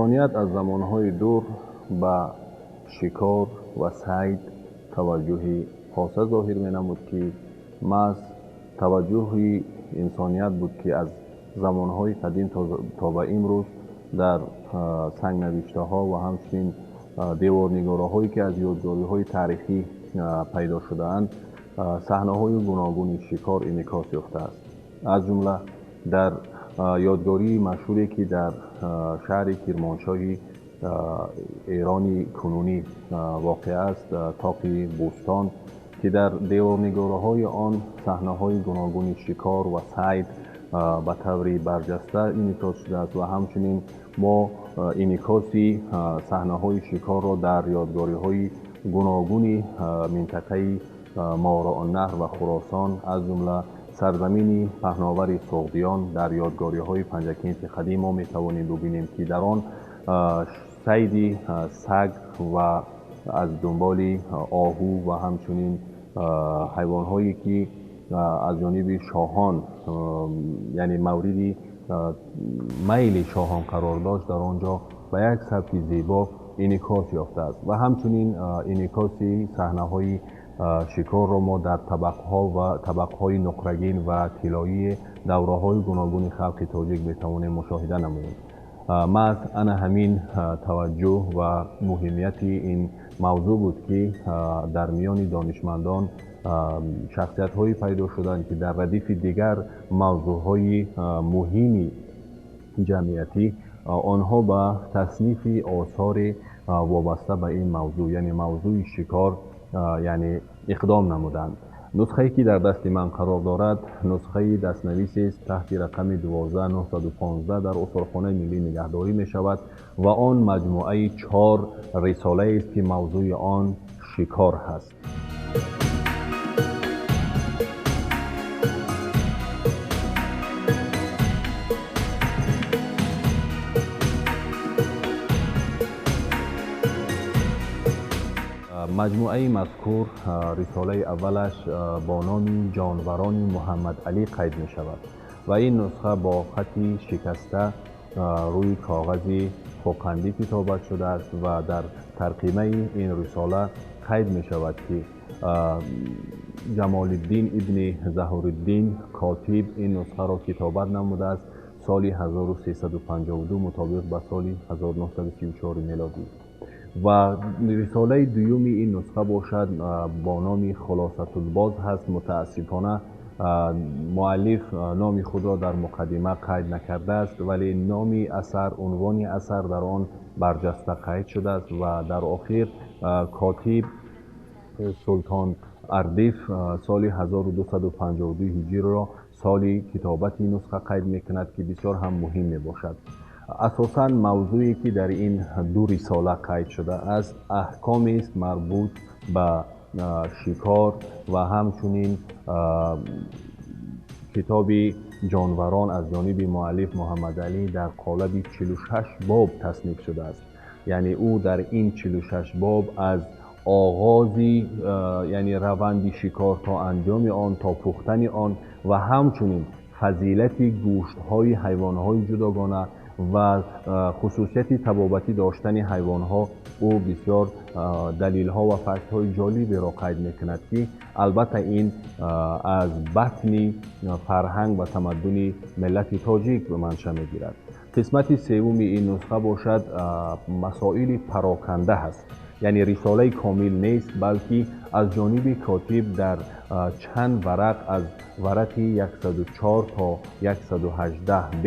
Инсоният аз замонҳои дур ба шикор ва сайд таваҷҷӯҳи хоса зоҳир менамуд, ки маҳз таваҷҷӯҳи инсоният буд, ки аз замонҳои қадим то ба имрӯз дар сангнавиштаҳо ва ҳамчунин деворнигораҳое, ки аз ёдгориҳои таърихӣ пайдо шудаанд, саҳнаҳои гуногуни шикор инъикос ёфтааст. Аз ҷумла дар ёдгории машҳуре, ки дар шаҳри Кирмоншоҳи Эрони кунунӣ воқеъ аст, тоқи Бӯстон, ки дар деворнигораҳои он саҳнаҳои гуногуни шикор ва сайд ба таври барҷаста инъикос шудааст ва ҳамчунин мо инъикоси саҳнаҳои шикорро дар ёдгориҳои гуногуни минтақаи Мовароуннаҳр ва Хуросон, аз ҷумла сарзамини паҳновари Суғдиён дар ёдгориҳои Панҷакенти қадим мо метавонем бубинем, ки дар он сайди саг ва аз дунболи оҳу ва ҳамчунин ҳайвонҳое, ки аз ҷониби шоҳон, яъне мавриди майли шоҳон қарор дошт, дар он ҷо ба як сабки зебо инъикос ёфтааст. Ва ҳамчунин инъикоси саҳнаҳои шикорро мо дар табақҳо ва табақҳои нуқрагин ва тиллоии давраҳои гуногуни халқи тоҷик метавонем мушоҳида намоем. Маҳз ана ҳамин таваҷҷӯҳ ва муҳимияти ин мавзӯъ буд, ки дар миёни донишмандон шахсиятҳое пайдо шуданд, ки дар радифи дигар мавзӯъҳои муҳими ҷамъиятӣ онҳо ба таснифи осори вобаста ба ин мавзӯъ, яъне мавзӯи шикор, яъне иқдом намуданд. Нусхае, ки дар дасти ман қарор дорад, нусхаи дастнависест таҳти рақами 12915 дар Осорхонаи миллӣ нигаҳдорӣ мешавад ва он маҷмӯаи 4 рисолаест, ки мавзӯи он шикор ҳаст. Маҷмӯаи мазкур рисолаи аввалаш бо номи Ҷонварони Муҳаммадалӣ қайд мешавад ва ин нусха бо хати шикаста рӯи коғази хокандӣ китобат шудааст ва дар тарқимаи ин рисола қайд мешавад, ки Ҷамолиддин ибни Заҳуриддин котиб ин нусхаро китобат намудааст соли 1352 мутобиқ ба соли 1934 мелодӣ. Ва рисолаи дуюми ин нусха бошад бо номи Хулосатулбоз ҳаст. Мутаассифона муаллиф номи худро дар муқаддима қайд накардааст, вале номи асар, унвони асар дар он барҷаста қайд шудааст ва дар охир котиб Султон Ардиф соли 1252 ҳиҷриро соли китобати нусха қайд мекунад, ки бисёр ҳам муҳим мебошад. Асосан мавзӯе, ки дар ин ду рисола қайд шудааст, аҳкомест марбут ба шикор ва ҳамчунин китоби ҷонварон аз ҷониби муаллиф Муҳаммадалӣ дар қолаби 46 боб тасниф шудааст. Яъне ӯ дар ин 46 боб аз оғози, яъне раванди шикор то анҷоми он, то пухтани он ва ҳамчунин фазилати гӯштҳои ҳайвонҳои ҷудогона ва хусусияти табобатӣ доштани ҳайвонҳо ӯ бисёр далилҳо ва фактҳои ҷолиберо қайд мекунад, ки албатта ин аз батни фарҳанг ва тамаддуни миллати тоҷик манша мегирад. Қисмати севуми ин нусха бошад масоили пароканда ҳаст, яъне рисолаи комил нест, балки аз ҷониби котиб дар чанд варақ аз варақи 104 то 118 б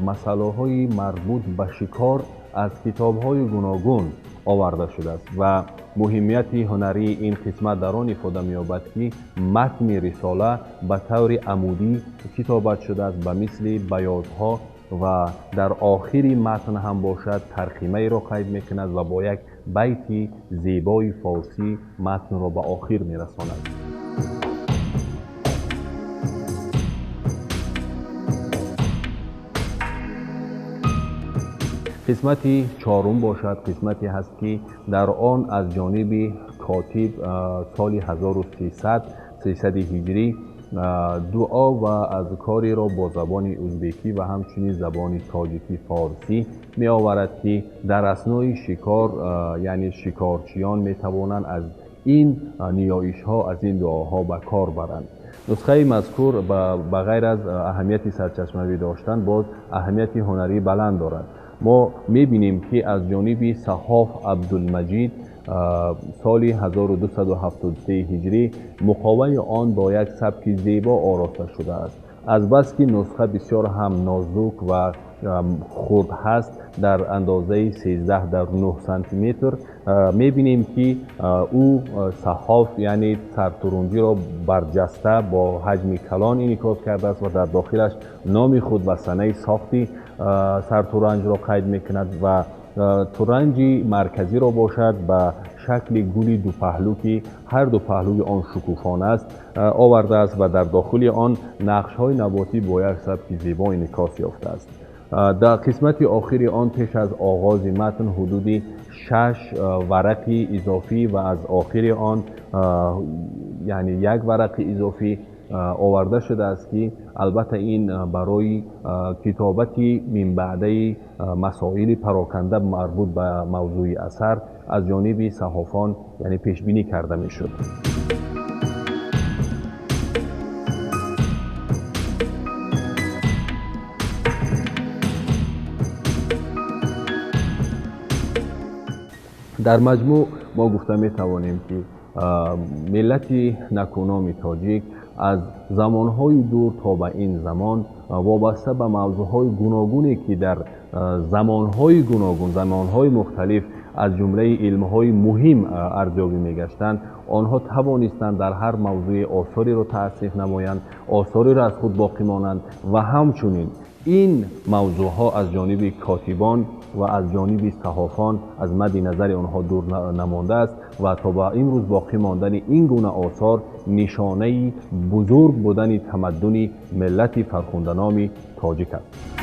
масъалаҳои марбут ба шикор аз китобҳои гуногун оварда шудааст ва муҳимияти ҳунарии ин қисмат дар он ифода меёбад, ки матни рисола ба таври амудӣ китобат шудааст ба мисли баёзҳо ва дар охири матн ҳам бошад тарқимаеро қайд мекунад ва бо як байти зебои форсӣ матнро ба охир мерасонад. Қисмати чорум бошад қисмате ҳаст, ки дар он аз ҷониби котиб соли 1300 ҳиҷрӣ дуо ва азкореро бо забони узбекӣ ва ҳамчунин забони тоҷикӣ форсӣ меоварад, ки дар аснои шикор, яъне шикорчиён метавонанд аз ин ниёишҳо, аз ин дуоҳо ба кор баранд. Нусхаи мазкур ба ғайр аз аҳамияти сарчашмавӣ доштан, боз аҳамияти ҳунарии баланд дорад. Мо мебинем, ки аз ҷониби Саҳоф Абдулмаҷид соли 1273 ҳиҷрӣ муқоваи он бо як сабки зебо ороста шудааст. Азбаски нусха бисёр ҳам нозук ва хурд ҳаст, дар андозаи 13 дар 9 сантиметр, мебинем, ки ӯ саҳоф, яъне сартурунҷиро барҷаста бо ҳаҷми калон инъикос кардааст ва дар дохилаш номи худ ва санаи сохти сартуранҷро қайд мекунад ва туранҷи марказиро бошад ба шакли гули дупаҳлӯ, ки ҳар ду паҳлӯи он шукуфон аст, овардааст ва дар дохили он нақшҳои наботӣ бо як сабки зебо инъикос ёфтааст. Дар қисмати охири он пеш аз оғози матн ҳудуди 6 варақи изофӣ ва аз охири он, яъне як варақи изофӣ оварда шудааст, ки албатта ин барои китобати минбаъдаи масоили пароканда марбут ба мавзӯи асар аз ҷониби саҳофон, яъне пешбинӣ карда мешуд. Дар маҷмӯъ мо гуфта метавонем, ки миллати накуноми тоҷик аз замонҳои дур то ба ин замон вобаста ба мавзӯъҳои гуногуне, ки дар замонҳои гуногун, замонҳои мухталиф аз ҷумлаи илмҳои муҳим арзёбӣ мегаштанд, онҳо тавонистанд дар ҳар мавзӯи осореро таъсиф намоянд, осореро аз худ боқӣ монанд ва ҳамчунин ин мавзӯъҳо аз ҷониби котибон ва аз ҷониби саҳофон аз мадди назари онҳо дур намондааст ва то ба имрӯз боқӣ мондани ин гуна осор нишонаи бузург будани тамаддуни миллати фархунданоми тоҷик аст.